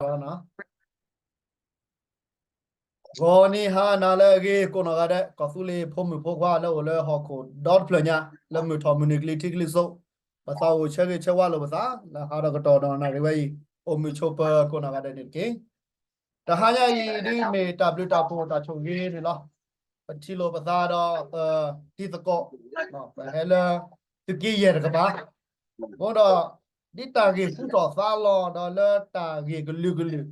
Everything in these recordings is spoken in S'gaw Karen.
ဂီၤနံၤဟါနၤလၢအဂ့ၤ ကိးနီၢ်ဂၤဒဲး ကီၢ်သူလ့ၤဖိမုၣ်ဖိခွါလၢအိၣ်လၢဟီၣ်ခိၣ်ဒီတဖျၢၣ်ညါ လၢမုၢ်ထီၣ်မုၢ်နုာ်ကလံၤထံးကလံၤစိး, ပသးအိၣ်ဆၢဂ့ၤဆၢဝါလိာ်ပသး လၢဟါဒီးကတီၢ်ဒီးနၣ်ရံၣ်ဝဲအံၤ အိၣ်မုာ်ဆိးပၢၤကိးနီၢ်ဂၤဒဲးန့ၣ်တက့ၢ်. တဟါညါအံၤဒ်မ့ၢ်တၢ်ဘျုးတၢ်ဖှိၣ်တၢ်ဆိၣ်ဂ့ၤန့ၣ်လီၤ. ပထံၣ်လိာ်ပသးဒီးပတံၤသကိး ပဟဲလၢသုးက့ယဲၢ်တကပၤ အဃိဒီး ဒ်တၢ်ဂ့ၢ်ဃုထီၣ်သါလီၤဒီးလၢတၢ်ဂ့ၢ်ကလုာ်ကလုာ်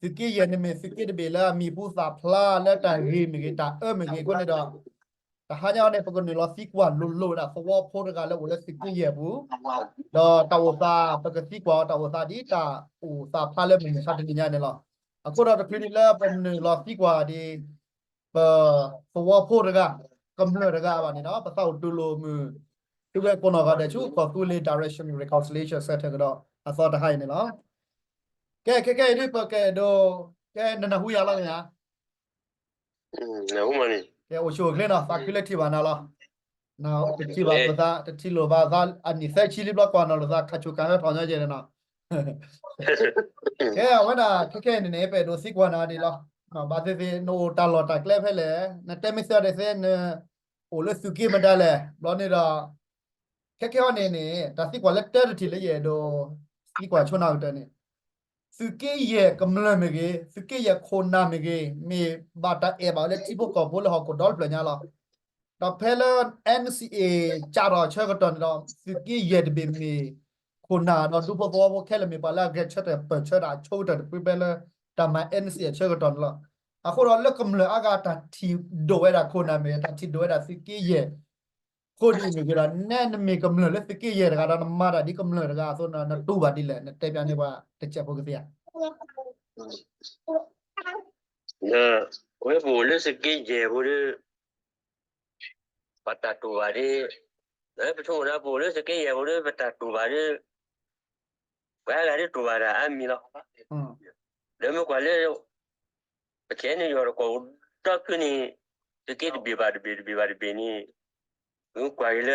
သုးက့ယဲၢ်န့ၣ်မ့ၢ်သုးက့တဘ့ၣ်လၢအမံၤပူၤသးဖျါလၢတၢ်ဂ့ၢ်မ့ၢ်ဂ့ၤ တၢ်အၢမ့ၢ်ဂ့ၤအဃိန့ၣ်ဒီး တဟါညါအံၤန့ၣ် ပကနုာ်လီၤသံကွၢ်လိၤလိၤဝဲဒၣ်သဝီဖိတဂၤလၢအိၣ်လၢသုးက့ယဲၢ်အပူၤ ဒီးတၢ်အိၣ်သး ပကသံကွၢ်အီၤတၢ်အိၣ်သးဒ်တၢ်အိၣ်သးဖျါလၢမုၢ်မဆါတနံၤညါန့ၣ်လီၤ. အဃိဒီးတချုးန့ၣ်လၢပနုာ်လီၤသံကွၢ်ဒ် ပသဝီဖိတဂၤ ကမျၢၢ်တဂၤဘၣ်န့ၣ်ဒီး ပသးအိၣ်တူၢ်လိာ်မုာ် သုဝဲကိးနီၢ်ဂၤဒဲးဆူ ကီၢ်သူလ့ၤ Direction Reconciliation Center ကဒီးအသီတဟါအံၤန့ၣ်လီၤ. ကဲ ခဲခဲအံၤဒ်ပကအဲၣ်ဒိး ကဲနနၢ်ဟူယၤလီၤန့ၣ်ဧါ ကဲအိၣ်ဆူၣ်အိၣ်ချ့နီၤ သးခုလၢထံၣ်ဘၣ်နၤလီၤ. နတထံၣ်ဘၣ်လိာ်သး တထံၣ်လိာ်ဘၣ်သး အနံၣ်သၢဆံလံဘျီကွၢ်နီၤလိာ်သး ခါဆူၣ်ခါဟဲထီၣ်ညီကဲန့ၣ်နီၤ ကဲ အဝဲဒၣ်ခဲခဲအံၤန့ၣ်န့ၣ် ပအဲၣ်ဒိးသံကွၢ်နၤဒ်လီၤ. ဘၣ်သ့ၣ်သ့ၣ် နအိၣ်တၢ်လီၢ်တၢ်ကျဲဖဲလဲၣ်, နတဲမ့ၢ်သ့အီၤဒ်သ့ နအိၣ်လၢသုးက့မတၤလဲၣ် ဘျီန့ၣ်ဒီး ခဲခဲအံၤန့ၣ်န့ၣ် တၢ်သံကွၢ်လၢတၢတထံၣ်လၢယအဲၣ်ဒိးသံကွၢ်ဆိနၤကတၢၢ်န့ၣ် သုးက့ယဲၢ်ကမျၢၢ်မ့ၢ်ဂ့ၤ, သုးက့ယဲၢ်ခိၣ်နၢ်မ့ၢ်ဂ့ၤ, မ့ၢ်ဘၣ်တၢ်အဲၣ်ဘၣ်ဝဲလၢထံဖိကီၢ်ဖိလၢဟီၣ်ခိၣ်ဒီတဖျၢၣ်ညါလီၤ. ဒီးဖဲလၢ NCA စးထီၣ်ဆၢကတီၢ်န့ၣ်ဒီး သုးက့ယဲၢ်တဘ့ၣ်မ့ၢ်ခိၣ်နၢ်ဒီးဒူဖိသဝီဖိခဲလၢာ်မ့ၢ်ပှၤလၢအဂဲၤဆၢထၢၣ်ပၢၢ်ဆၢတၢ်အဆိကတၢၢ်တဖုဖဲလၢတၢ်မၤ NCA အဆၢကတီၢ်န့ၣ်လီၤ. အဃိဒီးလၢကမျၢၢ်အါဂၤတၢ်ထံၣ်ဒိၣ်ဝဲဒၣ်ခိၣ်နၢ်မ့ၢ်ဂ့ၤ တၢ်ထံၣ်ဒိၣ်ဝဲဒၣ်သုးက့ယဲၢ် အဃိဒ်အံၤမ့ၢ်ဂ့ၤဒီး နဲနမ့ၢ်ကမျၢၢ်လၢသုးက့ယဲၢ်တဂၤဒီး နမၤတၢ်ဒ်ကမျၢၢ်တဂၤအသိး နတူၢ်ဘၣ်ဒ်လဲၣ် နတဲပျးန့ၢ်ပှၤတစဲးဖိကသ့ဧါ. ဝဲပအိၣ်လၢသုးက့ယဲၢ်ဖိဒီး ပတၢ်တူၢ်ဘၣ်ဒ် ပဆိကမိၣ်ဒၣ်ပအိၣ်လၢသုးက့ယဲၢ်ဖိဒီး ပတၢ်တူၢ်ဘၣ်ဒီး ပှၤအါဂၤဒ်တူၢ်ဘၣ်တၢ်အါမံၤလီၤ. ဒီးမ့ၢ်ကွၢ်လၢ ပခဲအံၤန့ၣ်ယွၤတကီၢ်ဒီဖုန့ၣ် သုးက့တဘ့ၣ်ဘၣ်တဘ့ၣ် တဘ့ၣ်ဘၣ်တဘ့ၣ်န့ၣ် မ့ၢ်ကွၢ်က့ၤလၢ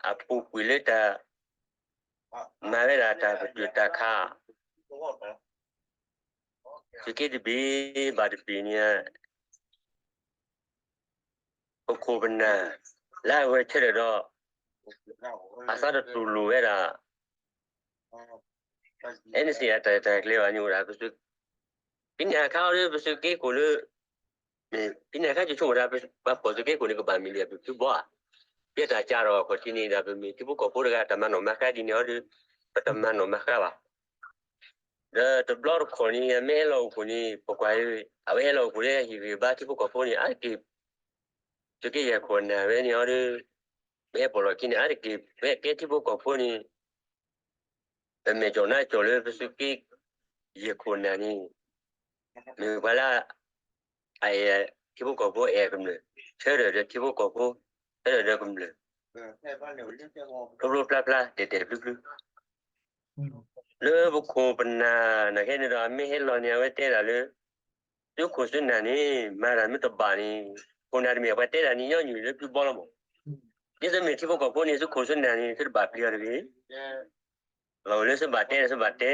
အပူၤကွံာ်လၢတၢ် မၤဝဲဒၣ်တၢ်ပတုာ်တၢ်ခး သုးက့တဘ့ၣ်ဘၣ်တဘ့ၣ်န့ၣ် ပခိၣ်ပနၢ် လၢအဂဲၤဆၢထၢၣ်ဒီး အသးတတူၢ်လိာ်ဝဲဒၣ် အဲန့ၣ်စ့ၢ်အတၢ်တၢ်ကျဲဘၣ်န့ၣ်အိၣ်ဒၣ် ဖဲန့ၣ်အခါအံၤဒီး ပသုးက့ခိၣ်လၢ ဖဲန့ၣ်အခါ ယဆိကမိၣ်ဒၣ် ပှၤဖီၣ်သုးက့ခိၣ်န့ၣ် ကဘၣ်မ့ၢ်လံအပဖုဘီဧါ. ယဲတၢ်ကးထီၣ်ခီၣ်ထံးန့ၣ်ဒီး ပမ့ၢ်ထံဖိကီၢ်ဖိတဂၤ တၢ်မၤနီၣ်မၤဃါဒ်န့ၣ်အံၤဒီး ပတမၤနီၣ်မၤဃါဘၣ်. ဒီးတဘျီတခီၣ်န့ၣ် အမ့ၢ်ဟဲလီၤအိၣ်ခိၣ်န့ၣ် ပကွၢ် အဝဲဟဲလီၤအိၣ်ခိၣ်လၢဟံၣ်ဂ့ၤဘါထံဖိကီၢ်ဖိန့ၣ် အါတက့ၢ် သုးက့ယဲၢ်ခိၣ်နၢ်ဝဲန့ၣ်အံၤဒီး ပဟဲပိာ်လီၤခံန့ၣ် အါတက့ၢ် ပဟဲကဲထံဖိကီၢ်ဖိန့ၣ် ပမဲာ်ကၠီၣ်နါကၠီၣ်လၢပသုးက့ယဲၢ်ခိၣ်နၢ်န့ၣ် မ့ၢ်ပှၤလၢ အအဲၣ် ထံဖိကီၢ်ဖိအဲၣ်ကမျၢၢ် ဆၢထၢၣ်ဒီးထံဖိကီၢ်ဖိ ဆၢထၢၣ်ဒီးကမျၢၢ် ဖျိဖျိဖျါဖျါ တဲာ်တဲာ်ဖျုဖျု လၢပခိၣ်ပနၢ်နာ်က့န့ၣ်ဒီး အမ့ၢ်ဟဲလီၤန့ၣ် အဝဲတဲဒၣ်လၢ သုးခိၣ်သုးနၢ်န့ၣ် မၤတၢ်မ့ၢ်တဘၣ်န့ၣ် ခိၣ်နၢ်တမ့ၢ်ပှၤတဲဒၣ်န့ၣ် ညီနုၢ်လၢဖုဘီလီၤမး. ဒ်သိးမ့ၢ်ထံဖိကီၢ်ဖိန့ၣ် သုးခိၣ်သုးနၢ်န့ၣ် သုတဘၣ်ပျံၤအီၤတဂ့ၤ လီၤလၢသုဘၣ်တဲ သုဘၣ်တဲ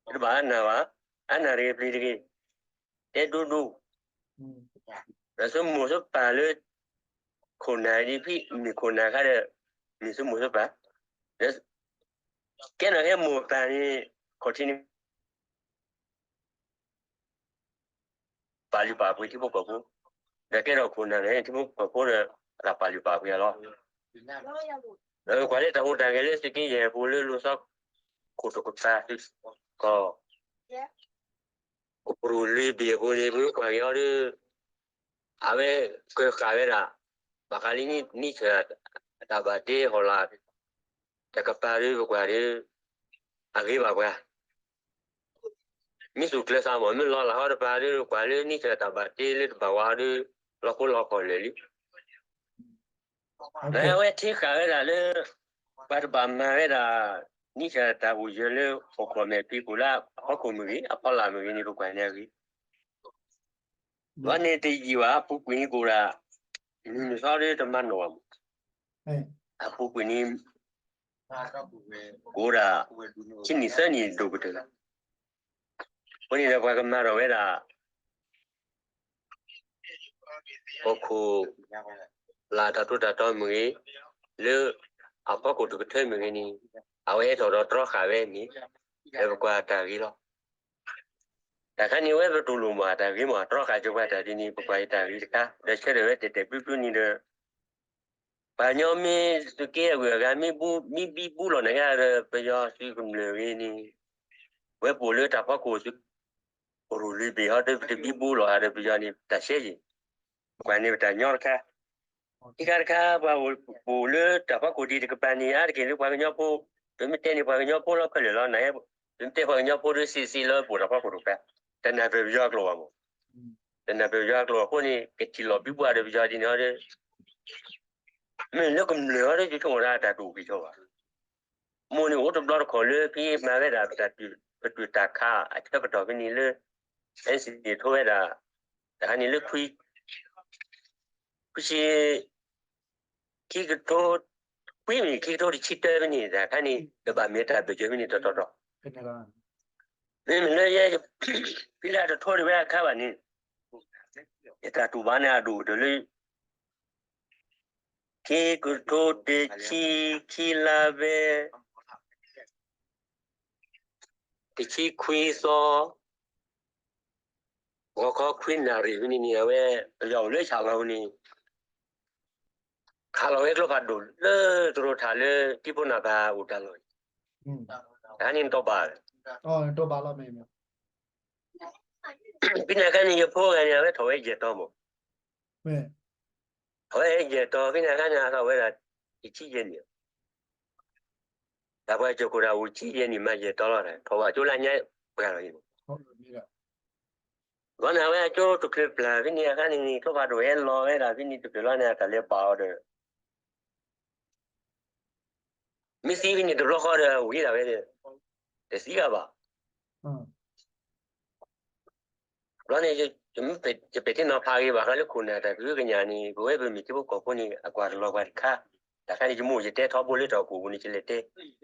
သုတဘၣ်အါနၢ်ဘၣ် အါနၢ်တဂ့ၤ ပျံၤတဂ့ၤ တဲဒိဒိ ဒီးသုမိၢ်သုပၢ်လၢ ခိၣ်နၢ်ဒ်ဖဲမ့ၢ်ခိၣ်နၢ်အခါဒီး မ့ၢ်သုမိၢ်သုပၢ် ဒီး ကဲနီၢ်ဟဲမိၢ်ပၢ်န့ၣ် ခီၣ်ထံးန့ၣ် ပာ်လုၢ်ပာ်ပှ့ၤထံဖိကီၢ်ဖိ ဒီးကဲထီၣ်ခိၣ်နၢ်န့ၣ် ထံဖိကီၢ်ဖိဒီး အတၢ်ပာ်လုၢ်ပာ်ပှ့ၤအလီၢ် ဒီးကွၢ်လၢတၢ်ဟူးတၢ်ဂဲၤလၢသုးက့ယဲၢ်အပူၤလၢလိၤဆီ ခိၣ်တကပၤသုးကီၢ် ကပူၤလွံၢ်ဘ့ၣ်အပူၤန့ၣ် ပကွၢ်က့ၤအီၤဒီး အဝဲကၢၤဃာ်ဝဲဒၣ် ဘၣ်ဃးလၢနံၣ်ဆၢၣ်တၢ်ဘၣ်တ့ဟီၣ်လာ် တကပၤဒီးပကွၢ်ဒီး အဂ့ၤဘၣ်ပှၤ မ့ၢ်သူၣ်ကျဲၤသးမီၢ် မ့ၢ်လီၤလၢ်ဟီတပၤဒီး ကွၢ်လၢနံၣ်ဆၢၣ်တၢ်ဘၣ်တ့လၢတဘၣ်ဝါဒီး လီၤခိလီၤကီၢ်လၢာ်လံ အဝဲထံဃာ်ဝဲဒၣ်လၢ ပှၤတဘၣ်မၤဝဲဒၣ် နံၣ်ဆၢၣ်တၢ်အိၣ်ယၢၤလၢဟီၣ်ခိၣ်မဲာ်ဖံးခိၣ်လၢအဖီခိၣ်မ့ၢ်ဂ့ၤ အဖီလာ်မ့ၢ်ဂ့ၤန့ၣ် ပကွၢ်န့ၣ်အဂ့ၤ ဘၣ်န့ၣ်တယံာ်ဘၣ် အပူၤကွံာ်န့ၣ်ကအိၣ်ဒၣ် နံၣ်နသီဒီးတမၤနီၣ်ဘၣ်မး အပူၤကွံာ်န့ၣ် ကအိၣ်ဒၣ် ခံနံၣ်သၢနံၣ်ဒိၣ်ကတၢၢ်လီၤ အဃိန့ၣ်ဒီးပှၤကမၤထီၣ်ဝဲဒၣ် ဟီၣ်ခိၣ်လာ်တၢ်ထူးတၢ်တီၤမ့ၢ်ဂ့ၤ, လၢအဖီခိၣ်တကထၢမ့ၢ်ဂ့ၤန့ၣ်, အဝဲဟဲထီၣ်ဒီးတြီဃာ်ဝဲန့ၣ်, လၢပကွၢ်တၢ်ဂ့ၤလီၤ. တၢ်ခါန့ၣ် အဝဲပတူၢ်လိာ်မး တၢ်ဂ့ၤမး တြီဃာ်က့ၤပှၤတၢ်ဒ်န့ၣ် ပကွၢ်အံၤတၢ်ဂ့ၤတခါ, ဒီးဆၢထၢၣ်ဝဲတဲာ်တဲာ်ဖျုးဖျုးန့ၣ်ဒီး ပှၤကညီမ့ၢ်သုးက့အဂုၤအဂၤ မ့ၢ်ဘံဘူလီၤနၤယါဒီး ပယီၤသုးကမျၢၢ်ဂ့ၤန့ၣ်, ဝဲပအိၣ်လၢတၢ်ဖီခိၣ် ပရိၢ်လွံၢ်ဘ့ၣ်ဟီဒီး ပတဘံဘူလီၤဧါဒီး ပယီၤန့ၣ် ပတၢ်ဆဲးယံၤ, ပကွၢ်န့ၣ်ပတၢ်ညီတခါ, ခံခါတခါ ပှၤပအိၣ်လၢတၢ်ဖီခိၣ်ဒံးတကပၤန့ၣ် အါတက့ၢ်လၢပှၤကညီဖိ, ပမ့ၢ်တဲန့ၣ် ပှၤကညီဖိလီၤခဲလၢာ်လီၤ, ပမ့ၢ်တဲပှၤကညီဖိဒီး စ့စ့လၢပအိၣ်တၢ်ဖီခိၣ်တကပၤ, တနၢ်ပၢၢ်ပယီၤအကျိာ်ဘၣ်မး, တနၢ်ပၢၢ်ပယီၤအကျိာ်အဃိန့ၣ် ကထံၣ်လီၤဘံဘူဒီးပယီၤဒ်န့ၣ်ဒီး မ့ၢ်လၢကမျၢၢ်အံၤဒီး ယဆိကမိၣ်ဒၣ်တၢ်တအိၣ်က့ၤဆီဘၣ်. မိၢ်န့ၣ်အိၣ်တဘျီတခီၣ်လၢ ဖဲမၤဝဲဒၣ် ပတၢ်တူၢ်တၢ်ခးအဆၢကတီၢ်ဖဲန့ၣ်လၢ အဲၣ်စံၣ်န့ၣ် ထိဝဲဒၣ် တခါန့ၣ်လၢ ခွံဆံ ခံကထိ, ခွံမံၣ် ခံကထိတဆံတၢဖဲန့ၣ် တခါန့ၣ် တဘၣ်မ့ၢ်တၢ်ဘၢၣ်စၢၤဖဲန့ၣ်တီတီတီ, မ့မ့ၢ်လၢယဲ ဖဲလၢအတထိတဝဲအခါဘၣ်န့ၣ် ယတၢ်တူၢ်ဘၣ်န့ၣ်အဒိၣ်ဒီးလၢ ခံကထိတဆံခံလါဖဲ တဆံခွံသီ ဂီၤခီခွံနၣ်ရံၣ်ဖဲန့ၣ်န့ၣ် အဝဲ ပယီၤအိၣ်လၢဆၣ်လီၤန့ၣ် ခးလီၤဝဲကျိဖးဒိၣ်လၢတရိးထးလၢ တံၤဖိနၢ်ဖးအိၣ်တၢ်လီၢ်, တခါန့ၣ်နတီၢ်ဘၣ်, ဖဲန့ၣ်အခါန့ၣ် ယဖိဂၤန့ၣ် အဝဲထီၣ်ဝဲယဲၢ်တီမး, အဝဲယဲၢ်တီ ဖဲန့ၣ်အခါန့ၣ် အသးဝဲဒၣ် ယဆံယဲၢ်နံၣ် တၢ်ပှၤကၠိၣ်ခိၣ်တၢ်အိၣ်ဆံယဲၢ်နံၣ်မး ယဲၢ်တီလီၤ, ထီၣ်ဘၣ်ကၠိလၢညါပှဲၤလီၤအံၤ, ဘျီန့ၣ် အဝဲအကၠိတချုးပျၢ်ဖဲန့ၣ်အခါန့ၣ်န့ၣ် ကျိဖးဒိၣ်ဟဲလီၤဝဲဒၣ်ဖဲန့ၣ်တချုးလီၤန့ၣ် အတၢ်လဲၤဘၣ်အီၤဒီး မ့ၢ်သံဖဲန့ၣ်တဘျီဃီဒီး ဝံၤဒၣ်ဝဲဒီး တသံဂၤဘၣ်. ဘျီန့ၣ် ယပဲာ်ထံနီၤဖးဂ့ၤဘၣ်ဃးလၢခိၣ်နၢ်တၢ်ကဟုကညးန့ၣ် ပဝဲပမ့ၢ်ထံဖိကီၢ်ဖိန့ၣ် အကွၢ်တလီၤပှၤတခါ, တၢ်ခါန့ၣ် ယမိၢ်ယတဲထီဘိလၢတၢ်အိၣ်ဖှိၣ်ပူၤန့ၣ် ယလဲၤတဲ ဒီး ယ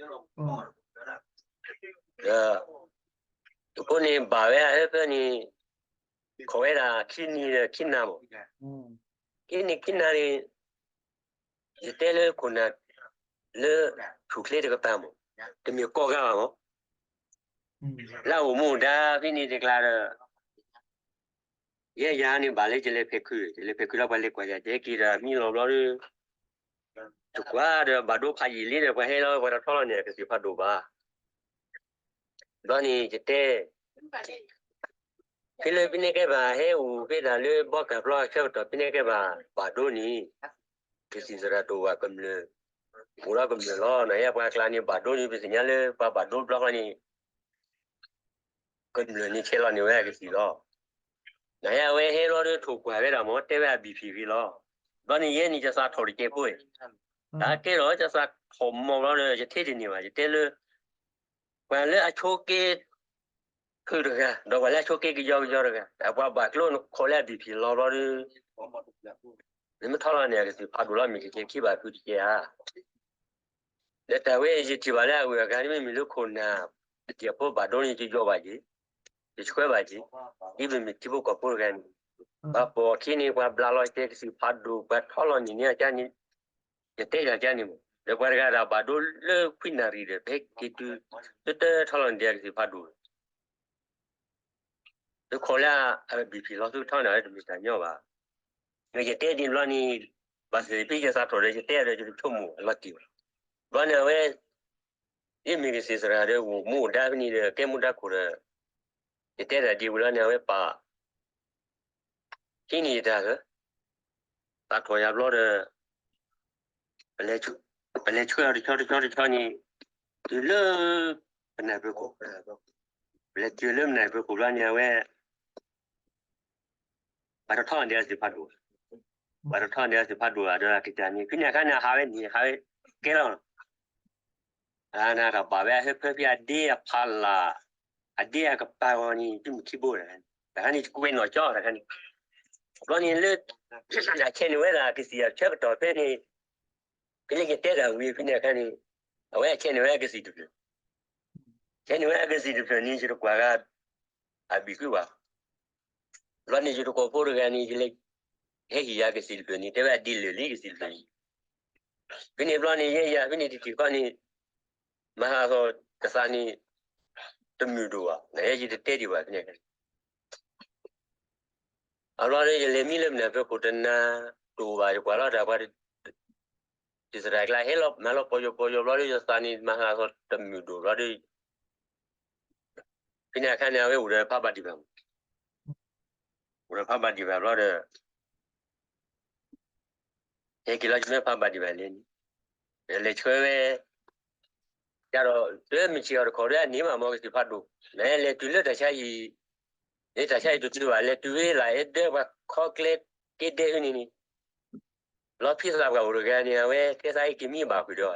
ဖိန့ၣ်ဘၣ်ဝဲအဟၢဖၢန့ၣ် ခိးဝဲဒၣ်ခံနံၤဒီးခံနၤမး, ခံနံၤခံနၤန့ၣ် ယတဲလၢခိၣ်နၢ် လၢဆူၣ်ချ့တကပၤမး, တမ့ၢ်ကိးဂၤဘၣ်မး, လၢအအိၣ်မူဒါဖဲန့ၣ်တကျါဒီး ယဲယၤန့ၣ်ဘၣ်လၢယလဲၤဖဲးခု, ယလဲၤဖဲးခုလီၤပှၤလဲၤကွၢ်ယၤ ယဟဲက့ၤဒီးမံလီၤဘျီဒီး တကွၢ်ဒီးဘၣ်ဒိဖးယံာ်လံဒီး ပှၤဟဲလီၤပှၤတထီလီၤန့ၣ် အကသ့ၣ်ဖးဒိၣ်ဘၣ်. ဘျီန့ၣ်ယတဲ ဖဲလၢဖဲန့ၣ်ကဲဘၣ်ဟဲအိၣ်ဖဲဒၣ်လၢဘီကၢ်ဖျီအဆၢကတီၢ်ဖဲန့ၣ်ကဲဘၣ် ဘၣ်ဒိန့ၣ် ကသံၣ်သရၣ်ဒိၣ်ဝဲကမျၢၢ်, အိၣ်ဒီးကမျၢၢ်လီၤ. နယဲပှၤကျါန့ၣ် ဘၣ်ဒိန့ၣ် ပသ့ၣ်ညါလၢပှၤဘၣ်ဒိဘျီဃီန့ၣ် ကမျၢၢ်န့ၣ်ဆဲးလီၤန့ၢ်ဝဲအကသံၣ်လီၤ. နယဲအဝဲဟဲလီၤဒီးထိၣ်ကွၢ်ဝဲဒၣ်မ့ၢ် တဲဝဲအဘံၣ်ဖံၣ်ဂ့ၤလီၤ. ဘျီန့ၣ်ယဲန့ၣ် ယသးထီၣ်တကဲးဖိ, တၢ်ကဲလီၤ ယသးထီၣ်မီၤဘျီဒီး ယထံၣ်တန့ၢ်ဘၣ် ယတဲလၢ ပှၤလၢအဆိးက့ ဖုၣ်တဂၤ ဒီးပှၤလၢအဆိးက့ကယီကယီတဂၤ ပှၤဘၣ်ကျိနခိးလၢအဘံၣ်ဖံၣ်လီၤဘျီဒီး နမ့ၢ်ထီလီၤန့ၣ် အကသံၣ်ဖးဒိၣ်လီၤ မ့ၢ်ကကဲခံဘၣ်ဖုတကဲဧါ. ဒီးတၢ်ဝဲယထံၣ်ဘၣ်လၢအဂုၤအဂၤန့ၣ် မ့မ့ၢ်လၢခိၣ်နၢ် တကဲးဖိဘၣ်ဒိန့ၣ် ယယီၤဘၣ်က့ၤ ယဆှၢဘၣ်က့ၤ ဒ်ပမ့ၢ်ထံဖိကီၢ်ဖိတဂၤန့ၣ် ပှၤပိာ်အခံန့ၣ် ပှၤဘျးလီၤတဲကသံၣ်ဖးဒိၣ် ပှၤထီလီၤန့ၢ်န့ၢ်အကါန့ၣ် ယတဲယၤကါန့ၣ်မး ဒီးပှၤတဂၤဒၣ်ဘၣ်ဒိလၢခွံနၣ်ရံၣ်ဒီး ပဟဲက့ၤတုၤ တၢ်ထီလီၤန့ၢ်ဒံးအကသံၣ်ဖးဒိၣ် တခိးလၢအဘံၣ်ဖံၣ်လီၤသူၣ်ထီၣ်န့ၣ် တမ့ၢ်တၢ်ညီဘၣ်. ယတဲဒ်န့ၣ်ဘျီန့ၣ် ဘၣ်သ့ၣ်သ့ၣ်ယသးထီၣ်ဒီး ယတဲဒီးယတဆိကမိၣ်အလီၤတံၢ်ဘၣ်. ဘျီန့ၣ်အဝဲ ယမ့ၢ်ကသံၣ်သရၣ်ဒီး အိၣ်မူအိၣ်ဒါဖဲန့ၣ်ဒီး ကဲမူဒါခိၣ်ဒီး ယတဲတၢ်ဒ်ဝံၤလီၤန့ၣ် အဝဲပာ် ဟံးန့ၢ်ယတၢ်လၢ သးထီၣ်ယၤဘျီဒီး ပလဲၤဆှၢအီၤတဆီတဆီတဆီန့ၣ် တုၤလၢ ပနၢ်ပၢၢ်ခိၣ်, ပလဲၤတုၤလၢပနၢ်ပၢၢ်ခိၣ်ဘျီန့ၣ် အဝဲ ပှၤတထီၣ်ဒံးအသံၣ်ဖးဒိၣ်, ပှၤတထီၣ်ဒံးအသံၣ်ဖးဒိၣ်ဒီး အကစၢ်န့ၣ် ဖဲန့ၣ်အခါန့ၣ် အဟးဝဲန့ၣ် ဟးဝဲကဲလီၤ အနတၢ်ဘၣ်ဝဲအဟၢဖၢဖဲအဒ့အဖီလာ်, အဒ့အကပၤဂီၤန့ၣ် တမ့ၢ်ထံဘိ, တခါန့ၣ် ကွဲးနီၣ်ကၠီ တခါန့ၣ်, ဘျီန့ၣ်လၢ အဆဲးန့ၢ်ဝဲဒၣ်ကသံၣ်အဆၢကတီၢ်ဖဲန့ၣ်, ဖဲလၢယတဲတၢ်ဝံၤဖဲန့ၣ်အခါန့ၣ်, အဝဲအဆဲးန့ၢ်ဝဲကသံၣ်တဖျၢၣ်, ဆဲးန့ၢ်ဝဲကသံၣ်တဖျၢၣ်န့ၣ် ယတကွၢ်ဂၤ အဘံၣ်ဃုာ်ဘၣ်. ဘျီန့ၣ် ယတကိးဖိတဂၤန့ၣ် ယလဲၤ ဟဲဟ့ၣ်ယၤကစံးတဖျၢၣ်န့ၣ် တဲဝဲအဒ်လဲၣ်လံကစံးတဖျၢၣ်န့ၣ်, ဖဲန့ၣ်ဘျီန့ၣ် ယဲယၤ ဖဲန့ၣ်တထံၣ်ဃီန့ၣ် မၤဟးသီၣ်ကသးန့ၣ် တမုာ်ဒိၣ်ဘၣ်, နဟဲယတတဲဒံးဘၣ်ဖဲန့ၣ် အဘျီဒီး ယလဲၤမံလၢမနုၤဖဲခိၣ်တနၤတိၢ်ဘၣ် ယကွၢ်လီၤတၢ်ပှၤ တစတၢ်ကျါ ဟဲလီၤမၤလီၤပီၢ်ယိာ်ပီၢ်ယိာ်ဘျီဒီး ယသးန့ၣ်မၤဟးသီၣ်တမုာ်ဒိၣ်ဘျီဒီး ဖဲန့ၣ်အခါန့ၣ် အဝဲအိၣ်ဒီးဖးဘၣ်ဒံးဘၣ်မး, အိၣ်ဒီးဖးဘၣ်ဒံးဘၣ်ဘျီဒီး ဟဲက့ၤလီၤ ယမ့ၢ်ဖးဘၣ်ဒံးဘၣ်လဲၣ်န့ၣ် လဲၤဆှၢဝဲ ယဒီး တမ့ၢ်ဆံးအီၤတခီဒီး အန့ၣ်မး မ်ကစံးဖးဒိၣ်, နလဲၤတုၤလၢတၢ်ဆါဟံၣ်, လၢတၢ်ဆါဟံၣ်တတုၤဘၣ် လဲၤတုၤဝဲလၢအဲၣ်ဒၢပှၤခီကျဲက့ဒဲဖဲန့ၣ်န့ၣ်, လီၤဖံသးပှၢ်အိၣ်တဂၤန့ၣ် အဝဲတဲသးဟဲက့ၤမံဘၣ်ဃုာ်ဒီး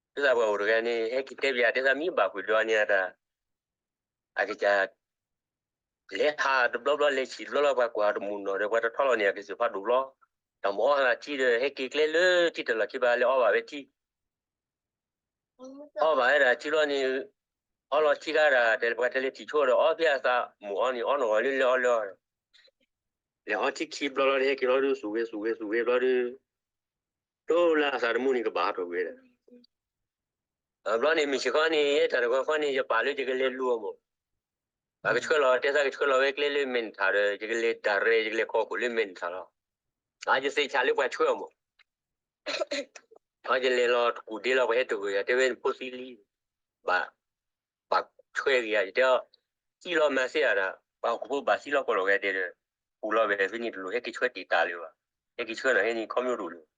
ဖံသးပှၢ်အိၣ်တဂၤန့ၣ် ဟဲက့ၤတဲပယၤ တဲသးမံဘၣ်ဃုာ်ဒီးန့ၣ်အတၢ် အကစၢ် လဲၤဟးတဘျီဘျီ လဲၤဆံးတဘျီဘျီ ပှၤကွၢ်တမုာ်နီၢ်ဒီး ပှၤတထီလီၤန့ၣ် အကစၢ်ဖးဒိၣ်ဘျီ, တၢ်မၤအီၣ်ဟးထံဒီး ဟဲက့ၤကျဲလၢထံတလီၢ်ခံဘၣ် လဲၤအီဘၣ်ဝဲထံ, အီဘၣ်ဝဲဒၣ်ထံဘျီန့ၣ်, အီလီၤထံခါဒၣ် တဲပှၤတဲလၢထံၣ်ဆိဒီး အီဖဲအသးမုာ်အီန့ၣ် အီနီၢ်ဂီၤလၢလၢအီလၢအီဒီး လဲၤအီထံခံဘျီလီၤဒီး ဟဲက့ၤလီၤဒီး သူၣ်ဂဲၤသူၣ်ဂဲၤသူၣ်ဂဲၤဘျီဒီး တိၢ်လၢအသးတမူန့ၣ် ကဘၣ်ဟးထီၣ်ကွံာ်ဝဲဒၣ်. ဘျီန့ၣ် မုၢ်ဆ့ၣ်ခီန့ၣ် ယဲတၢ်တဂီၤခီန့ၣ် ယပာ်လၢယကလဲၤလူၤအီၤမး, ပှၤကဆှၢလီၤ တဲသးကဆှၢလီၤဝဲကျဲလၢမဲာ်နထၣ်ဒီး ယကလဲၤဒၣ်ရဲ ယကလဲၤခီခိၣ်လၢမဲာ်နထၣ်လီၤ. အယသ့ၣ်ဆၣ်လၢပှၤဆှၢအီၤမး, အယလဲၤလီၤတကူၣ်ဒ့လီၤ ပှၤဟဲတဂၢၢ်ယၤ တဲဝဲနဖိသံလံ ဘၣ် ဘၣ်ဆှၢက့ၤယၤ ယတဲအီၤ, သံလီၤမၤစ့ၢ်အတၢ် ပှၤဟီၣ်ခိၣ်ဖိဘၣ်သံလီၤကီၢ်လီၤဝဲတဲဒီး, ပူၤလီၤဝဲဖဲန့ၣ်တလိၣ် ဟဲက့ၤဆှၢတံာ်တာ်လၢၤဘၣ်, ဟဲက့ၤဆှၢနီၤဟဲန့ၣ် ခီမ့ၢ်တအိၣ်လၢ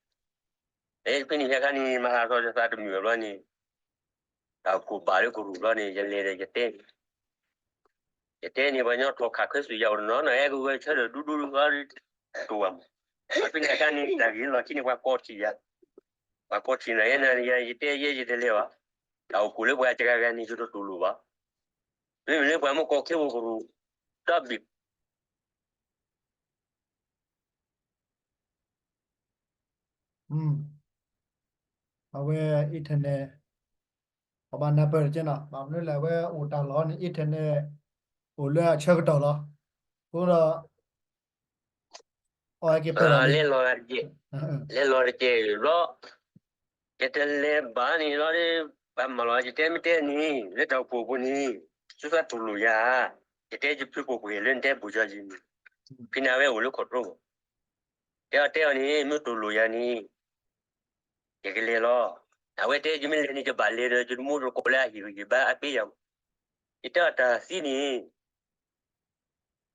ၤ, ဖဲန့ၣ်ဟဲခါန့ၣ် မၤဟးသီၣ်ယသးတမုာ်ဘၣ်ဘျီန့ၣ်, တၢ်အိၣ်ဖှိၣ်ဘၣ်လၢကရူၢ်ဘျီန့ၣ် ယလဲၤဒီးယတဲ ယတဲန့ၣ် ပှၤကညီထီၣ်ခးခဲစူၣ်ယၤအိၣ်တနီၤနီၤ ဟဲကဝဲၤဆၢထၢၣ်ဒူဒူဒူဃီ တိၢ်ဘၣ်မး, ဖဲန့ၣ်အခါန့ၣ် တၢ်ဂ့ၤလီၢ်ခံန့ၣ် ပှၤကိးထံၣ်ယၤ, ပှၤကိးထံၣ်နၤယဲနၤယဲ ယတဲယဲယတလဲၤဘၣ်, တၢ်အိၣ်ဖှိၣ်လၢပှၤတဂၤဂၤန့ၣ် ယတတူၢ်လိာ်ဘၣ်, မ့မ့ၢ်လၢပှၤမ့ၢ်ကိးခဲပူၤကရူၢ် တဘ့ၣ် အဝဲ internet ပဘၣ်နၢ်ပၢၢ်တကဲနီၤ ဘၣ်မနုၤလဲၣ် အဝဲအိၣ်တၢ်လီၢ်န့ၣ် internet အိၣ်လၢအဆၢကတီၢ်လီၤ. အဃိဒီး အဝဲက့ၤပၢၢ်လီၤန့ၣ် လဲၤလီၤတကဲၢ်, လဲၤလီၤတကဲၢ်ဘျီ, ယတလဲၤဘၣ်န့ၣ်လီၤ, ပှၤမၤလီၤ ယတဲမ့ၢ်တဲန့ၣ် လၢတၢ်အိၣ်ဖှိၣ်ပူၤန့ၣ် သုသးတူၢ်လိာ်ယၤ, ယတဲယဖုကိၣ်ပှ့ၤလၢနတဲပူၤကီၤယံၤန့ၣ်, ဖဲန့ၣ်အဝဲအိၣ်လၢ control မး တဲအီၤတဲအီၤန့ၣ် မ့ၢ်တူၢ်လိာ်ယၤန့ၣ် ယကလဲၤလီၤ. အဝဲတဲ ယမ့ၢ်လဲၤန့ၣ် ယဘၣ်လဲၤဒီး ယတမူတကိးလၢအဟံၣ်ဂံၢ်ဘါအါဘ့ၣ်ယၤမး. ယတဲအီၤတၢ်သံန့ၣ်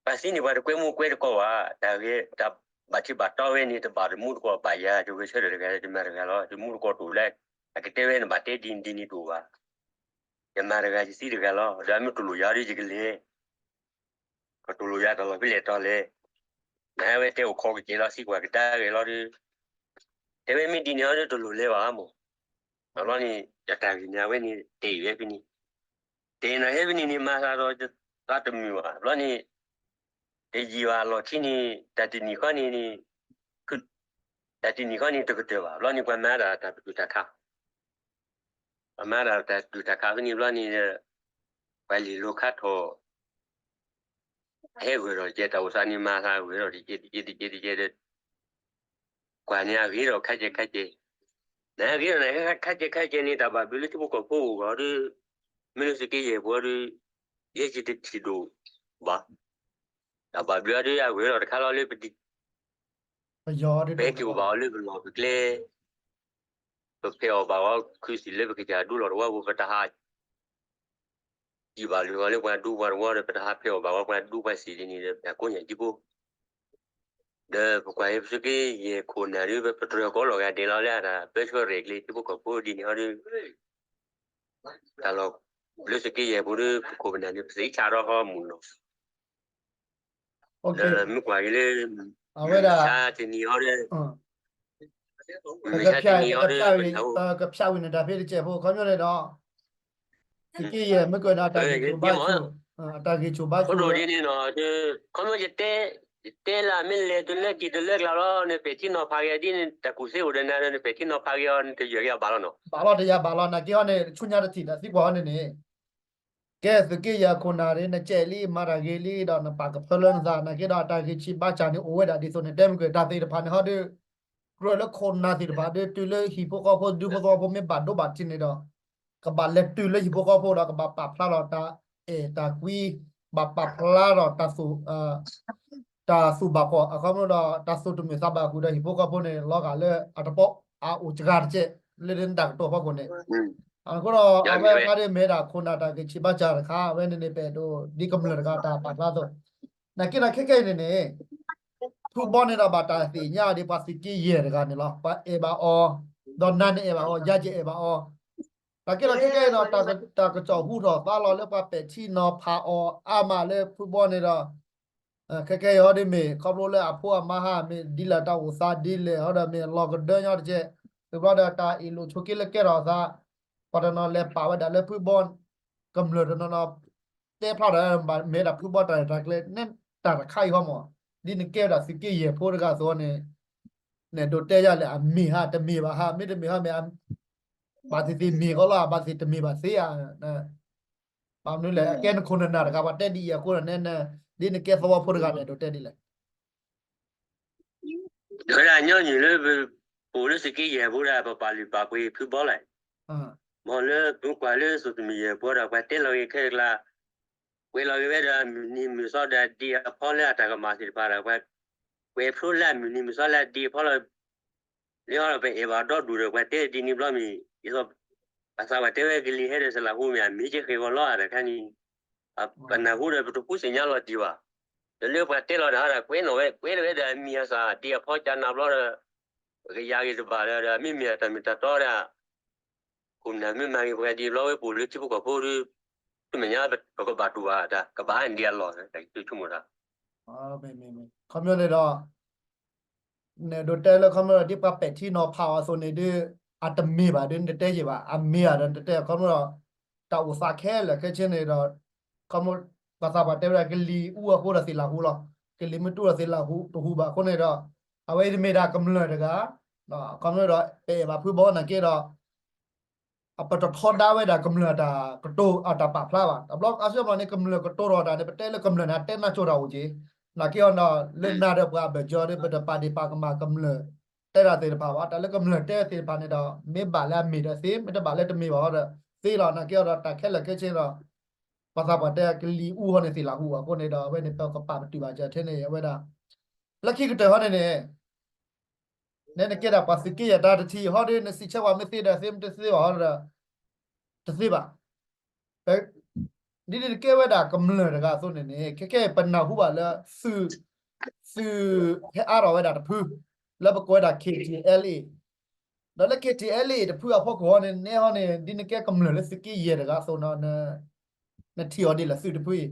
ပှၤသံန့ၣ် ပှၤတကွဲမုၣ်ကွဲတကိးဘၣ်, တၢ်ဂ့ၤ တၢ်ဘၣ်ထံးဘၣ်တီဝဲန့ၣ် တဘၣ်တမူတကိးဘၣ်ယၤ, ယဂဲၤဆၢထၢၣ်တဂၤ ယမၤတဂၤလီၤ, ယမူတကိးတူၢ်လၢ အကတဲဝဲန့ၣ် ဘၣ်တဲဒ်န့ၣ်ဒ်န့ၣ်တအိၣ်ဘၣ်. ယမၤတဂၤ ယသံတဂၤလီၤ, ဒီးအမ့ၢ်တူၢ်လိာ်ယၤဒီး ယကလဲၤ ကတူၢ်လိာ်ယၤတၢ်လီၢ်ဖဲလဲၣ်တီလဲၣ်, နဟဲဝဲတဲအိၣ်ခိးကစဲးလီၤ သံကွၢ်ကဒါဂဲၤလီၤဒီး, တဲဝဲမ့ၢ်ဒ်န့ၣ်အီၤဒီး တလိၣ်လဲၤဘၣ်မး. ဘျီန့ၣ် ယတၢ်ဂ့ၢ်န့ၣ် အဝဲန့ၣ် တဲအံၤဝဲဖဲန့ၣ်, တဲနီၤဟဲဖဲန့ၣ်န့ၣ် မၤသးဒီးသးတမုာ်ဘၣ်. ဘျီန့ၣ် တယံာ်ဘၣ်လီၢ်ခံန့ၣ် တၢ်တနံၤဃီန့ၣ်န့ၣ်, တၢ်တနံၤဃီန့ၣ် တကတၢၢ်ဘၣ်. ဘျီန့ၣ် ပှၤမၤဒၣ်တၢ်ပတုာ်တၢ်ခး ပှၤမၤဒၣ်တၢ်ပတုာ်တၢ်ခးဖဲန့ၣ်ဘျီန့ၣ်ဒီး ပှၤလံၣ်လိၤခါထီၣ် ဟဲဂုာ်ထီၣ်တကဲ တၢ်အိၣ်သးန့ၣ် မၤသးဂုာ်ထီၣ်တကဲတကဲတကဲတကဲဒီး ကွၢ်န့ၣ်အဂ့ၤထီၣ်ခါကဲခါကဲ, နဂ့ၤထီၣ်နခါကဲခါကဲန့ၣ် တၢ်ဘၣ်ဘျုးလၢထံဖိကီၢ်ဖိအိၣ်ဂီၢ်ဒီး မ့ၢ်လၢသုးက့ယဲၢ်ပူၤဒီး ယဲယတထံၣ်ဒိၣ်ဘၣ်. တၢ်ဘၣ်ဘျုးအီၤဒီး အဂ့ၤထီၣ်တခါလီၤလၢပဒံ ပဟဲက့ၤအိၣ်ဘၣ်အီၤလၢပလီၢ်ပကျဲ ပဖဲးအီၣ်ဘၣ်အီၤခုစံးလၢပကစၢ်ဒူလီၤတဝီပူၤ ပတဟး စံးဘၣ်လၢအီၤလၢပှၤဒူပှၤတဝီဒီး ပတဟးဖဲးအီၣ်ဘၣ်အီၤပှၤဒူပှၤစံးဒ်န့ၣ်ဒီး ပတၢ်ကိးညၣ်ဒံဖိ ဒီးပကွၢ်ဟဲပသုးက့ယဲၢ်ခိၣ်နၢ်ဒီး ပတြၢၤကိးလီၤဂာ်ဒဲးလီၤလၢအတၢ်ပၢဆှၢရဲၣ်ကျဲၤထံဖိကီၢ်ဖိဒ်န့ၣ်အီၤဒီး တၢ်လီၢ်လၢသုးက့ယဲၢ်ပူၤဒီး ပခိၣ်ပနၢ်န့ၣ် ပသ့ဆါထီၣ်ဃီမုၢ်နီၤ ဒီးမ့ၢ်ကွၢ်က့ၤလၢ အဝဲဒၣ် မုၢ်မဆါတနံၤအီၤဒီး မုၢ်မဆါတနံၤအီၤဒီး ပကဖၠးဝံၤနတၢ်ဖဲတစဲးဖိ ခီပညီန့ၣ်ဒီး သုးက့ယဲၢ်မ့ၢ်ကွဲးနီၤ တၢ်ဂ့ၢ်ဆိၣ်ဘါဆိၣ် တၢ်ဂ့ၢ်ဆိၣ်ဘါဆိၣ် ဒ်န့ၣ်နီၤ ခီပညီယတဲ ယတဲလၢမ့ၢ်လဲၤတုၤလၢက့ၤတုၤလၢကျါလီၤ နပဲာ်ထံနီၤဖးက့ၤဒ်န့ၣ် တၢ်ကူၣ်သ့အိၣ်ဒီးနၤဒီး နပဲာ်ထံနီၤဖးက့ၤအီၤ နတယၢၢ်က့ၤအဘၣ်လီၤနီၤ ဘၣ်လီၤတယၢ်ဘၣ်လီၤ နာ်က့ဟီန့ၣ် ဆူညါတထံၣ်ဒီးသံကွၢ်ဟီန့ၣ်န့ၣ် ကဲသုးက့ယဲၢ်ခိၣ်နၢ်န့ၣ် နကဲးလံ မၤတၢ်ဂ့ၤလံဒီး နပာ်ကဖၢလၢနသး နာ်က့ဒီး တၢ်ဂ့ၢ်ဆံးဘါစၢ်န့ၣ် အိၣ်ဝဲဒၣ်ဒ်သိးန့ၣ် တဲမုၢ်က့ၤ တၢ်သ့ၣ်တဖၣ်န့ၣ် ဟီဒီး ကြၢးလၢခိၣ်နၢ်သ့ၣ်တဖၣ်ဒီး တုၤလၢဟံၣ်ဖိဃီဖိ ဒူဖိသဝီဖိ မ့ၢ်ဘၣ်ဒိဘၣ်ထံးန့ၣ်ဒီး ကဘၣ်လဲၤတုၤလၢဟံၣ်ဖိဃီဖိဒီး ကဘၣ်ပာ်ဖျါထီၣ်တၢ်အဲၣ်တၢ်ကွံ, ဘၣ်ပာ်ဖျါထီၣ်တၢ်သူၣ် တၢ်သူၣ်ဘၣ်ကီး အခီပညီဒီး တၢ်သူၣ်တမုာ်သးဘၣ်ဃုာ်ဒီး ဟံၣ်ဖိဃီဖိန့ၣ် လီၤဂာ်လၢအတပီၢ်အအိၣ်စှၤတကဲး လၢဒ်နတၢ်ကတိၤဖီခိၣ်န့ၣ်. အဃိဒီး အဝဲခါဒ်မ့ၢ်ဒၣ်ခိၣ်နၢ်တၢ်ဂ့ၢ်ဆံးဘါစၢ်တခါ အဝဲန့ၣ်န့ၣ် ပအဲၣ်ဒိးဒ်ကမျၢၢ်တဂၤတၢ်ပာ်ဖျါအသိး နာ်က့ဒီးခဲကနံၣ်န့ၣ်န့ၣ် ဖုဘီန့ၣ်ဒီးဘၣ်တၢ်သ့ၣ်ညါဒ်ပှၤသုးက့ယဲၢ်တဂၤန့ၣ်လီၤ. ပှၤအဲၣ်ဘၣ်အီၤ, ဒီးနၤန့ၣ်အဲၣ်ဘၣ်အီၤ, ယၤယအဲၣ်ဘၣ်အီၤ. နာ်က့ဒီးခဲကနံၣ်ဒီး တၢ်ကစီၣ်ဟူထီၣ်သါလီၤလၢပှၤပဲာ်ထံနီၤဖးအီၤအါမးလၢဖုဘီန့ၣ်ဒီး ခဲကနံၣ်အံၤဒ်မ့ၢ် ခီဖျိလၢအဖိအမါဟါ မ့ၢ်ဒ်လဲၣ်တၢ်အိၣ်သးဒ်လဲၣ် အီၤဒီးမ့ၢ်လီၤကဒၢညီတကဲး သုးဘျီဒီးတၢ်အ့ၣ်လိာ်ဆိးက့လိာ်ကဲထီၣ်သး ပှၤတနီၤလဲၤပာ်ဝဲဒၣ်လၢဖုဘီ ကမျၢၢ်တနီၤနီၤ တဲဖျါဒီး မ့ၢ်ဒၣ်ဖုဘီတၢ်ရဲၣ်တၢ်ကျဲၤ နဲတၢ်တခါအံၤဟီမး ဒ်နကဲဝဲဒၣ်သုးက့ယဲၢ်ဖိတဂၤအသိးန့ၣ် နဲၣ်ဒိးတဲယၤလဲၣ် အမ့ၢ်ဧါ တမ့ၢ်ဘၣ်ဧါ မ့တမ့ၢ်ဟီမ့ၢ် ဘၣ်သ့ၣ်သ့ၣ်မ့ၢ်ကီလီၤ ဘၣ်သ့ၣ်တမ့ၢ်ဘၣ်သ့ဧါ. ဘၣ်မနုၤလဲၣ် အကဲနခိၣ်နၢ်တဂၤ ပှၤတဲဒ်အံၤအဃိဒီး ဒ်နကဲသဝီဖိတဂၤန့ၣ် ဒိးတဲဒ်လဲၣ်. ဒီးဒၣ်ညီနုၢ်လၢ ပအိၣ်လၢသုးက့ယဲၢ်ဖိဒီး ပပာ်လုၢ်ပာ်ပှ့ၤဖုဘီလဲၣ်. မ်လၢပကွၢ်လၢသုးတမံၤယဲၢ်ဖိဒီး ပှၤတဲလီၤဂ့ၤခဲအံၤကျါ ကွဲးလီၤဂ့ၤဝဲဒီး မုၢ်နံၤမုၢ်သီဒီးဒ်အဖီလၢအတၢ်ကမၣ်သ့ၣ်တဖၣ်ဒီး ပှၤကွဲးဖျိလၢအမုၢ်နံၤမုၢ်သီလၢအဒ်အဖီလီၤ လၢအီၤဒီးပအဲၣ်ဘၣ်ဒီဒူၣ်ဒီး ပှၤတဲဒ်န့ၣ်ဘျီမ့ၢ် ဒ်သိး ပှၤသးပှၢ်တဲဝဲကလံၤဟဲဒီးစလၢ်ဟူမ့ၢ် အမ့ၢ်ကဲဃဲၤဂီၤလီၤ တၢ်တခါန့ၣ် ပနၢ်ဟူဒီးပတဃုသ့ၣ်ညါလီၤတံၢ်ဘၣ်. ဒီးလၢပှၤတဲလီၤတၢ်ဒီး ကွဲးနီၣ်ဝဲ ကွဲးလီၤဝဲဒီးအမံၤအသၣ်ဒ်အဖီကနၣ်ဘျီဒီး ပကယၤဂ့ၤတဘၣ်ဒီး မ့မ့ၢ်တၢ်မ့ၢ်တၢ်တီဒီး ခိၣ်နၢ်မ့ၢ်မၤဂ့ၤပှၤဒ်ဘျီဝဲပအိၣ်လၢထံဖိကီၢ်ဖိဒီး တမဲာ်ညါပကဘၣ်တူၢ်ဘၣ်တၢ် ကဘၣ်အါဒံးအလီၢ် တၢ်ဆိကမိၣ်တၢ် ခီပညီန့ၣ်ဒီး နဲၣ်ဒိးတဲလၢခီပညီဒီး ဒ်ပှၤပဲာ်ထံနီၤဖးအီၤအသိးန့ၣ်ဒီး အတမ့ၢ်ဘၣ်ဒီး နတတဲယံာ်ဘၣ် အမ့ၢ်ဧါဒီးနတတဲ ခီပညီဒီး တၢ်အိၣ်သးခဲလၢာ်ခဲဆ့န့ၣ်ဒီး ခီပညီ ပှၤသးပှၢ်တဲဝဲဒၣ်ကလံၤအူအဃိဒီးသ့ၣ်လၢ်ဟူလီၤ. ကလံၤမ့ၢ်တူၢ်ဒီးသ့ၣ်လၢ်ဟူတဟူဘၣ်အဃိန့ၣ်ဒီး အဝဲအံၤတမ့ၢ်ဒၣ်ကမျၢၢ်တဂၤ ခီပညီဒီး ပအဲၣ်ဘၣ်ဖုဘီနာ်က့ဒီး ပတထီဒါဝဲဒၣ်ကမျၢၢ်အတၢ်ပာ်ဖျါဘၣ်. တဘျီအါစုဘျီန့ၣ် ကမျၢၢ်ကတိၤထီၣ်တၢ်န့ၣ် ပတဲလၢကမျၢၢ်န့ၣ် အတဲနၢ်ကၠိတၢ်အိၣ်က့ၤ နာ်က့အီၤဒီး လၢနၤဒီးပှၤအဘၢၣ်စၢၤဒီး ပတပာ်ဒ့ၣ်ပာ်ကမၣ်ကမျၢၢ် တဲတၢ်သ့ၣ်တဖၣ်ဘၣ်. တၢ်လၢကမျၢၢ်တဲသ့ၣ်တဖၣ်န့ၣ်ဒီး မ့ၢ်ဘၣ်လၢအမ့ၢ်ဒီးသ့ မ့ၢ်တဘၣ်လၢတမ့ၢ်ဘၣ်ဒီးသ့လီၤ. နာ်က့အီၤဒီး တၢ်ခဲလၢာ်ခဲဆ့ဒီး ပှၤသးပှၢ်တဲကလံၤအူဟီန့ၣ်သ့ၣ်လၢ်ဟူအဃိန့ၣ်ဒီး အဝဲန့ၣ်ပကပာ်ပတုာ်ဘၣ်ကထဲန့ၣ် အဝဲဒၣ် လၢခံကတၢၢ်ဟီန့ၣ်န့ၣ် နဲနကဲဒၣ်ပှၤသုးက့ယဲၢ်တၢ်တထံၣ်ဟီဒီး နစံးဆၢပှၤမ့ၢ်သ့ဒီးသ့ မ့ၢ်တသ့ဘၣ်ဟီဒီး တသ့ဘၣ်. ဒ်နကဲဝဲဒၣ်ကမျၢၢ်တဂၤအသိးန့ၣ်န့ၣ် ခဲကဲပနၢ်ဟူဘၣ်လၢ သုး သုးဟဲအါထီၣ်ဝဲဒၣ်တဖု လၢပကိးဝဲဒၣ် KTLA ဒီးလၢ KTLA တဖုအဖီခိၣ်ဟီန့ၣ် နဲဟီန့ၣ် ဒ်နကဲကမျၢၢ်လၢသုးက့ယဲၢ်တဂၤအသိးန့ၣ် နထံၣ်အီၤဒ်လဲၣ် သုးတဖုအံၤ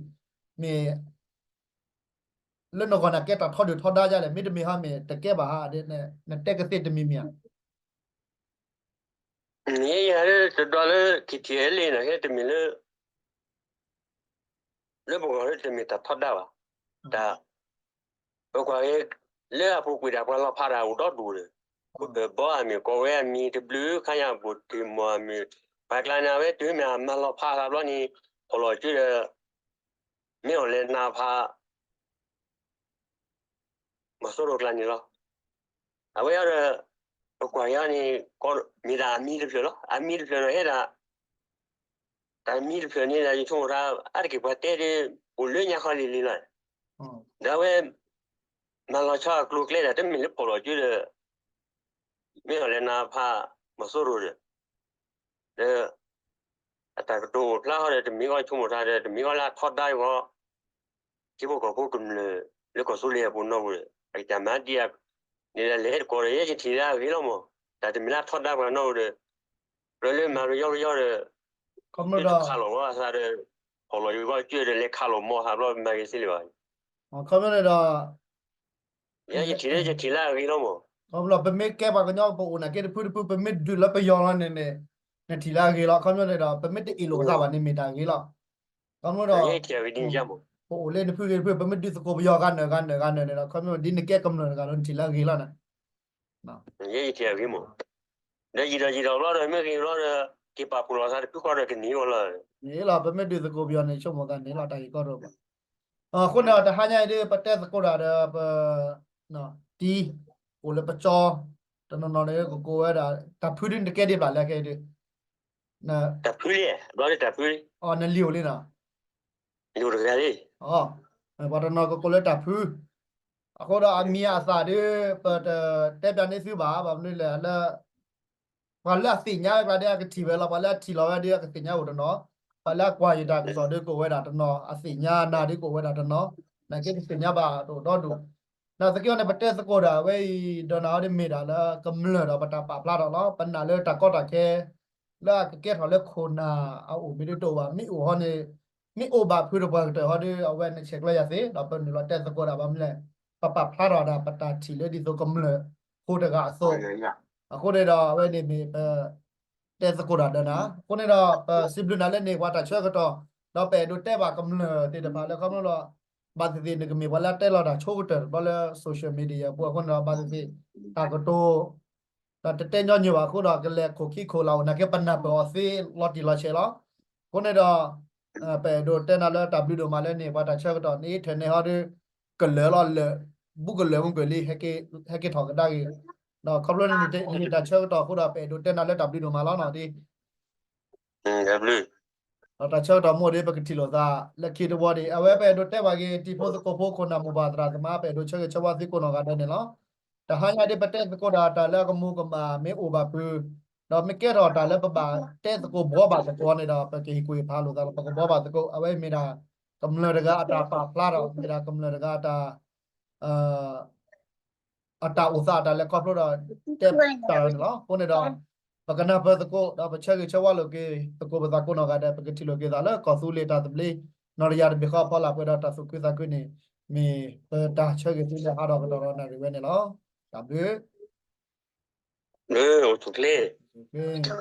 မ့ၢ် လၢနဂီၢ်န့ၣ်ကဲတၢ်ထီဒုၣ်ထီဒါယါလဲၣ် မ့တမ့ၢ်ဟီမ့ၢ်တကဲဘၣ်ဧါ နတဲကသ့တမံၤမံၤဧါ. မ့ၢ်ယၤလၢတဒီးလၢ KTLA န့ၣ် ဟဲတမ့ၢ်လၢ လၢပဂီၢ်လၢတမ့ၢ်တၢ်ထီဒါဘၣ်. တၢ် ပကွၢ်က့ၤ လၢအပူၤကွံာ်တၢ်ပှၤလီၤဖးတၢ်အိၣ်ဒီဒူၣ်ဒီး ပဘီအမ့ၢ်ကိးဝဲအမံၤတဘျုးခါညါ ဘိၣ်တ့ၢ်မီၢ်အမ့ၢ် ပှၤကျါန့ၣ် အဝဲတုၤမ့ၢ်အမၤလီၤဖးသးဘျီန့ၣ် ဖီၣ်လီၤစုဒီး မ့ၢ်အီၤလဲၤနၤဖး မီၤစိရိၤကျါန့ၣ်လီၤ. အဝဲအံၤဒီး ပကွၢ်က့ၤအီၤန့ၣ် မ့ၢ်ဒၣ်အမံၤတဖျၢၣ်လီၤ. အမံၤတဖျၢၣ်ဒီးဟဲဒၣ် တၢ်မံၤတဖျၢၣ်န့ၣ်ဒီး ယဆိကမိၣ်တၢ် အါတက့ၢ်ပှၤတဲဒီး အိၣ်လၢညါခီလံၤလံၤလီၤ. ဒီးအဝဲ မၤလီၤဆီအကျိၤအကျဲဒၣ် တမ့ၢ်လၢဖီၣ်လီၤစုဒီး မ့ၢ်အီၤလဲၤနၤဖး မီၤစိရိၤဒီး ဒီး အတၢ်ကတိၤအိၣ်ဖျါဟီဒီး တမ့ၢ်အီၤဆိကမိၣ်တၢ်ဒီး တမ့ၢ်အီၤလၢအထီဒါအဂီၢ် ထံဖိကီၢ်ဖိကမျၢၢ် လၢကီၢ်သူလ့ၤအပူၤနီၢ်ပူၤဒီး အကစၢ်မၤဒံးဧါ န့ၣ်ဒီးလဲၤဟဲတကိးဒီး ယဲယထံၣ်လၢအဂ့ၤလီၤမး. တၢ်တမ့ၢ်လၢအထီဒါပှၤနီၢ်ပူၤဒီး ဒီးလၢမၤကယီကယီဒီး လၢတခးလီၤဝဲအသးဒီး ဖီၣ်လီၤယဂီၢ်ကၢဒီး လဲၤခးလီၤမီၢ်သးဘျီ မၤဂ့ၤသ့လၢၤဘၣ်. ခီပညီန့ၣ်ဒီး ယဲယထံၣ်လၢယထံၣ်လၢအဂ့ၤလီၤမး. ခီပညီ ပမ့ၢ်ကဲပှၤကညီ ပအိၣ်နာ်က့တဖုတဖု ပမ့ၢ်ဒုးလၢပယီၤလီၤန့ၣ်န့ၣ် နထံၣ်လၢအဂ့ၤလီၤ. ခီပညီန့ၣ်ဒီး ပမ့ၢ်တအ့ၣ်လိာ်ပသးဘၣ်န့ၣ်မ့ၢ်တၢ်ဂ့ၤလီၤ. ခီပညီဒီး ပအိၣ်လၢနဖုဂ့ၤတဖု ပမ့ၢ်ဒုးသကိးပယီၤဂၤနၢၤဂၤနၢၤဂၤနၢၤန့ၣ်ဒီး ခီပညီ ဒ်နကဲကမျၢၢ်တဂၤဒီး နထံၣ်လၢအဂ့ၤလီၤန့ၣ် ယဲယထံၣ်အဂ့ၤမး. ဒီးယံာ်ဒီးယံာ်ဒီးဘျီဒီး မ့ၢ်ဂ့ၤဘျီဒီး က့ၤပာ်ဖှိၣ်လီၤသးတဖုဃီဒီးကန့ၢ်အီၤလီၤ. န့ၣ်လီၤ ပမ့ၢ်ဒုးသကိးပယီၤန့ၣ် ဆိကမိၣ်သးန့ၣ်လီၤ တၢ်ဂ့ၢ်ကီတအိၣ်ဘၣ်. အဃိန့ၣ်ဒီး တဟါညါအံၤဒ် ပတဲသကိးတၢ်ဒီးပ တံၤ အိၣ်လၢပကၠီ တနီၤနီၤန့ၣ် ကကိးဝဲဒၣ် တၢ်ဖုဒ်နတကဲဒ်ဘၣ်လဲၣ်ခဲအံၤဒ် တၢ်ဖုလံ ဘျီဒ်တၢ်ဖုလံ အီၤနလံာ်အိၣ်လံနီၤ လံာ်အိၣ်တဂၤလံ ပှၤတနီၤကကိးလၢတၢ်ဖု အဃိဒီးအမံၤအသၣ်ဒ် ပတတဲပၠးန့ၢ်သုဘၣ် ဘၣ်မနုၤလဲၣ်လၢ ပှၤလၢအသ့ၣ်ညါဝဲကျါဒ်အကထံၣ်ဝဲလီၤ ပှၤလၢအထံၣ်လီၤဝဲဒ်အကသ့ၣ်ညါအိၣ်တနီၤ ပှၤလၢအကွၢ်ယတၢ်ကစီၣ်ဒ်ကအိၣ်ဝဲဒၣ်တနီၤ အသ့ၣ်ညါနၤဒ်ကအိၣ်ဝဲဒၣ်တနီၤ နာ်က့ကသ့ၣ်ညါဘၣ်တအိၣ်ဒီဒူၣ် နာ်သက့န့ၣ် ပတဲသကိးဒၣ်ဝဲအံၤ ဒီးနၤဟီဒ်မ့ၢ်ဒၣ်လၢကမျၢၢ်ဒီးပတၢ်ပာ်ဖျါထီၣ်လီၤ ပနာ်လၢတၢ်ကီတၢ်ခဲ လၢအကကဲထီၣ်လၢခိၣ်နၢ်အအိၣ်မ့ၢ်ဒ်တအိၣ်ဘၣ် မ့ၢ်အိၣ်ဟီန့ၣ် မ့ၢ်အိၣ်ဘၣ်ဖုးတပှၢ်ကတၢၢ်ဟီဒ် အဝဲနဆဲးကျၢယၤသ့ ဒီးပနုာ်လီၤတဲသကိးဒၣ်ဘၣ်မနုၤလဲၣ် ပပာ်ဖျါထီၣ်ဒၣ်ပတၢ်ထံၣ်လၢဒ်သိးကမျၢၢ်ဖိတဂၤအသိး အဃိန့ၣ်ဒီးအဝဲန့ၣ်မ့ၢ်ပ တဲသကိးတၢ်ဒီးနၤ အဃိန့ၣ်ဒီး ပစံးဘျုးနၤလၢန့ၢ်ပှၤတၢ်ဆၢကတီၢ် ဒီးပအဲၣ်ဒိးတဲဘၣ်ကမျၢၢ်သ့ၣ်တဖၣ်လၢခီဖျိလီၤ ဘၣ်သ့ၣ်သ့ၣ်နကမ့ၢ်ပှၤလၢအတဲလီၤတၢ်ဆိကတၢၢ်တဘျီလၢ social media အပူၤအဃိန့ၣ်ဒီး ဘၣ်သ့ၣ်သ့ၣ် တၢ်ကတိၤ တၢ်တတဲညီနုၢ်ဘၣ်အဃိဒီး ကလဲၤခိၣ်ခံခိၣ်လၢ်အိၣ် နာ်က့ပနၢ်ပၢၢ်အီၤသ့လီၤတံၢ်လီၤဆဲးလီၤ. အဃိန့ၣ်ဒီး ပအဲၣ်ဒိးတဲနၤလၢတၢ်ဘျုးဒိၣ်မးလၢန့ၢ်ပှၤတၢ်ဆၢကတီၢ် န internet ဟီဒီး ကလၢာ်လီၤလၢာ် ဘူးကလၢာ်မုၢ်ကွံာ်လံ ဟဲက့ၤထီၣ်ကဒါက့ၤ ဒီးခီဖျိန့ၣ်နမ့ၢ်တၢ်ဆၢကတီၢ်အဃိဒီး ပအဲၣ်ဒိးတဲနၤလၢတၢ်ဘျုးဒိၣ်မးလီၤနီၤ ဒီးတၢ်ဆၢကတီၢ်မ့ၢ်ဒ်ပကထံၣ်လိာ်သး လၢခံတဝီဒံး အဝဲပအဲၣ်ဒိးတဲဘၣ်က့ၤ တံၤဖိသကိးဖိ ခိၣ်နၢ်မိၢ်ပၢ်သရၣ်သမါ ပအဲၣ်ဒိးဆၢဂ့ၤဆၢဝါသုကိးနီၢ်ဂၤဒဲးန့ၣ်လီၤ. တဟါညါဒ်ပတဲသကိးဒၣ်တၢ်လၢအကမူၤကမၣ်မ့ၢ်အိၣ်ဘၣ်ဖုး ဒီးမ့ၢ်ကဲထီၣ်တၢ်လၢပဘၣ်တဲသကိးဘှီဘၣ်သကိးန့ၣ်ဒီး ပကဟ့ၣ်ကူၣ်ဟ့ၣ်ဖးလိာ်သးလီၤ ပကဘှီဘၣ်သကိး အဝဲမ့ၢ်ဒၣ် ကမျၢၢ်တဂၤအတၢ်ပာ်ဖျါဒီး မ့ၢ်ဒၣ်ကမျၢၢ်တဂၤအတၢ် အတၢ်အိၣ်သးအတၢ်လဲၤခီဖျိဒီး တဲတၢ်န့ၣ်လီၤ. အဃိန့ၣ်ဒီး ပကနၢ်ပၢၢ်သကိး ဒီးပဆၢဂ့ၤဆၢဝါလိာ်က့ၤ သကိးပသးကိးနီၢ်ဂၤဒဲး ပကထံၣ်လိာ်က့ၤသးလၢကီၢ်သူလ့ၤတၢ်သဘျ့ နီၢ်တယၢ်တဘ့ၣ်ဃီအဖီလာ်ပှဲၤဒီးတၢ်သူၣ်ခုသးခုန့ၣ် မ့ၢ်ပတၢ်ဆၢဂ့ၤသုလၢဟးဒီးကတီၢ်ဒီးနၣ်ရံၣ်ဝဲန့ၣ်လီၤ. တၢ်ဘျုး အိၣ်ဆူၣ်ချ့